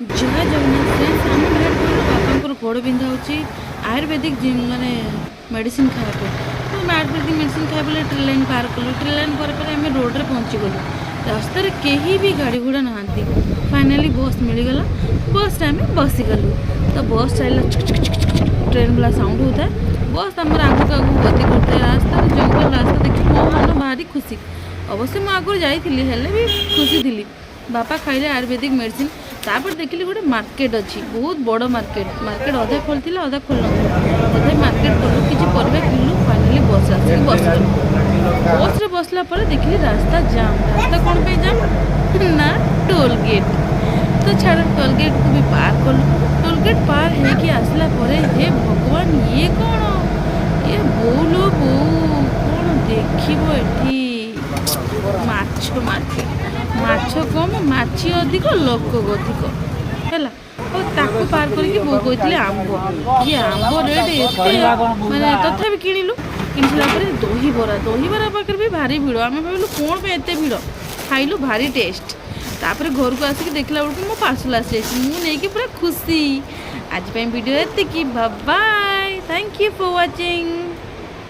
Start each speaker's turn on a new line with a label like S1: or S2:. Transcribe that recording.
S1: ଜୟ Jagannath friends. ଆମେ ବାହାରି ପଡ଼ିଲୁ, ବାପାଙ୍କର ଗୋଡ଼ ବିନ୍ଧା ହେଉଛି, ଆୟୁର୍ବେଦିକ ମାନେ ମେଡ଼ିସିନ ଖାଇବା ପାଇଁ। ତ ଆମେ ଆୟୁର୍ବେଦିକ ମେଡ଼ିସିନ ଖାଇବା ବେଳେ ଟ୍ରେନ୍ ଲାଇନ୍ ପାର କଲୁ। ଟ୍ରେନ୍ ଲାଇନ୍ ପରେ ପରେ ଆମେ ରୋଡ଼ରେ ପହଞ୍ଚିଗଲୁ। ରାସ୍ତାରେ କେହି ବି ଗାଡ଼ି ଘୋଡ଼ା ନାହାନ୍ତି। ଫାଇନାଲି ବସ୍ ମିଳିଗଲା। ବସ୍ରେ ଆମେ ବସିଗଲୁ। ତ ବସ୍ ଚାଲିଲା, ଟ୍ରେନ୍ ଭଳିଆ ସାଉଣ୍ଡ ହେଉଥାଏ। ବସ୍ ଆମର ଆଗକୁ ଆଗକୁ ଗତି କରୁଥାଏ। ରାସ୍ତାରେ ଜଙ୍ଗଲ ରାସ୍ତା ଦେଖି ମୋ ମନ ଭାରି ଖୁସି। ଅବଶ୍ୟ ମୁଁ ଆଗରୁ ଯାଇଥିଲି, ହେଲେ ବି ଖୁସି ଥିଲି। ବାପା ଖାଇଲେ ଆୟୁର୍ବେଦିକ ମେଡ଼ିସିନ। ତାପରେ ଦେଖିଲି ଗୋଟେ ମାର୍କେଟ ଅଛି, ବହୁତ ବଡ଼ ମାର୍କେଟ। ମାର୍କେଟ ଅଧା ଖୋଲିଥିଲା, ଅଧା ଖୋଲିନଥିଲା। ତଥାପି ମାର୍କେଟ କଲୁ, କିଛି ପରିବା କିଣିଲୁ। ଫାଇନାଲି ବସ୍ ଆସିକି ବସିଗଲୁ। ବସ୍ରେ ବସିଲା ପରେ ଦେଖିଲି ରାସ୍ତା ଜାମ୍। ରାସ୍ତା କ'ଣ ପାଇଁ ଜାମ୍ ନା ଟୋଲ୍ ଗେଟ୍। ତ ଛାଡ଼, ଟୋଲ୍ ଗେଟ୍କୁ ବି ପାର କଲୁ। ଟୋଲ୍ ଗେଟ୍ ପାର ହେଇକି ଆସିଲା ପରେ, ହେ ଭଗବାନ, ଇଏ କ'ଣ? ଇଏ ବୋଉଲୋ ବୋଉ, କ'ଣ ଦେଖିବ ଏଠି? ମାଛ ମାର୍କେଟ। ମାଛ କମ୍, ମାଛି ଅଧିକ, ଲୋକ ଅଧିକ ହେଲା। ଆଉ ତାକୁ ପାର କରିକି ବୋଉ କହିଥିଲେ ଆମ୍ବ। ଇଏ ଆମ୍ବ ରେଟ୍ ଏତେ, ମାନେ ତଥାପି କିଣିଲୁ। କିଣି ସାରିଲା ପରେ ଦହିବରା। ଦହିବରା ପାଖରେ ବି ଭାରି ଭିଡ଼। ଆମେ ଭାବିଲୁ କ'ଣ ପାଇଁ ଏତେ ଭିଡ଼? ଖାଇଲୁ, ଭାରି ଟେଷ୍ଟ। ତାପରେ ଘରକୁ ଆସିକି ଦେଖିଲା ବେଳକୁ ମୋ ପାର୍ସଲ ଆସିଯାଇଛି। ମୁଁ ନେଇକି ପୁରା ଖୁସି। ଆଜି ପାଇଁ ଭିଡ଼ିଓ ଏତିକି। Bye, thank you for watching.